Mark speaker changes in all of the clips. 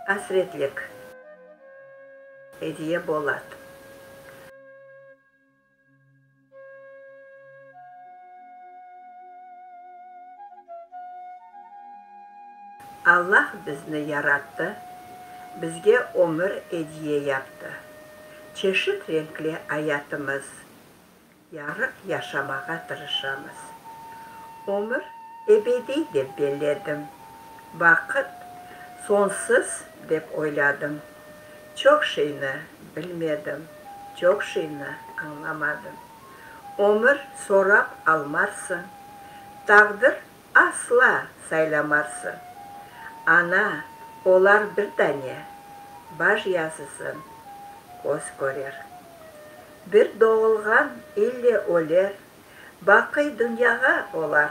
Speaker 1: Asretlik. Ediye Bolat. Allah bizni yarattı, bizge ömür ediye yaptı. Çeşit renkli ayatımız, yarıq yaşamağa tırışamız. Ömür ebediy dep belledim, vaqıt soñsız dep oyladım. Çoq şeyni bilmedim, çoq şeyni añlamadım. Ömür sorap almarsıñ, taqdir asla saylamarsıñ. Ana, olar bir dane, baş yazısın köz körer. Bir doğulğan ille öler, Baqıy dünyağa olar.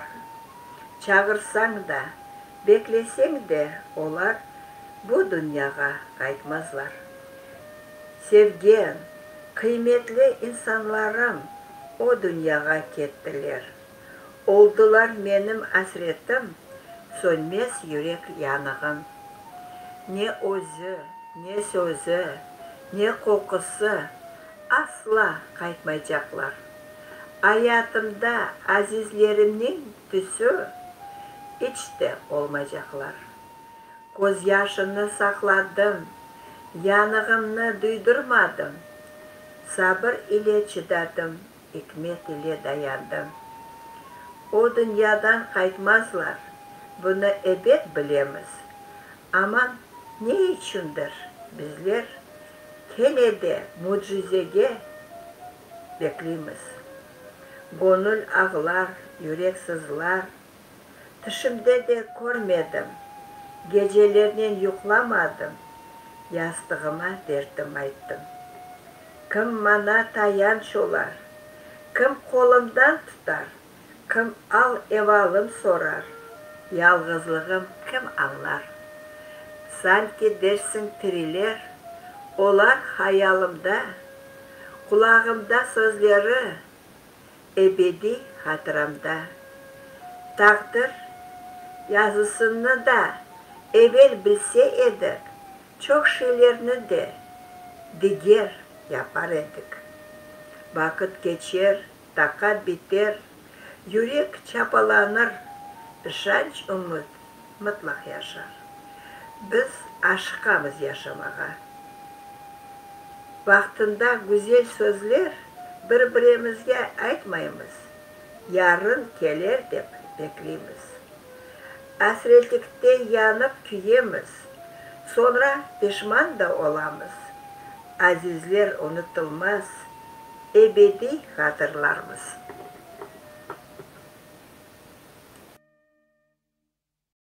Speaker 1: Çağırsañ da, bekleseñ de olar bu dünyağa qaytmazlar. Sevgen, qıymetli insanlarım o dünyağa kettiler. Oldılar menim asretim, sönmez yürek yanığım. Ne özü, ne sözü, ne qoqusı asla qaytmaycaqlar. Ayatımda azizlerimniñ tüsü iç te olmaycaqlar. Közyaşımnı saqladım, yanığımnı duydurmadım. Sabır ile çıdadım, ikmet ile dayandım. O dünyadan qaytmazlar, bunı ebet bilemiz. Aman, ne içündir bizler kene de mücizege bekleymiz. Gönül ağlar, yürek sızlar. Tüşümde de körmedim, gecelernen yuqlamadım, yastığıma dertim ayttım. Kim maña tayanç olar, kim qolumdan tutar, kim al-evalım sorar, yalğızlığım kim añlar? Sanki dersiñ tiriler, olar hayalımda, Qulağımda sözleri, ebediy hatıramda. Taqdir yazısını da evel bilse edik, çoq şeylerni de diger yapar edik. Vaqıt keçer, taqat biter, yürek çapalanır, işanç-ümüt mıtlaq yaşar. Biz aşıqamız yaşamağa. Vaqtında güzel sözler bir-birimizge aytmaymız, yarın keler dep bekleymiz. Asretlikte yanıp küyemiz, soñra peşman da olamız. Azizler unutılmaz, ebediy hatırlarmız.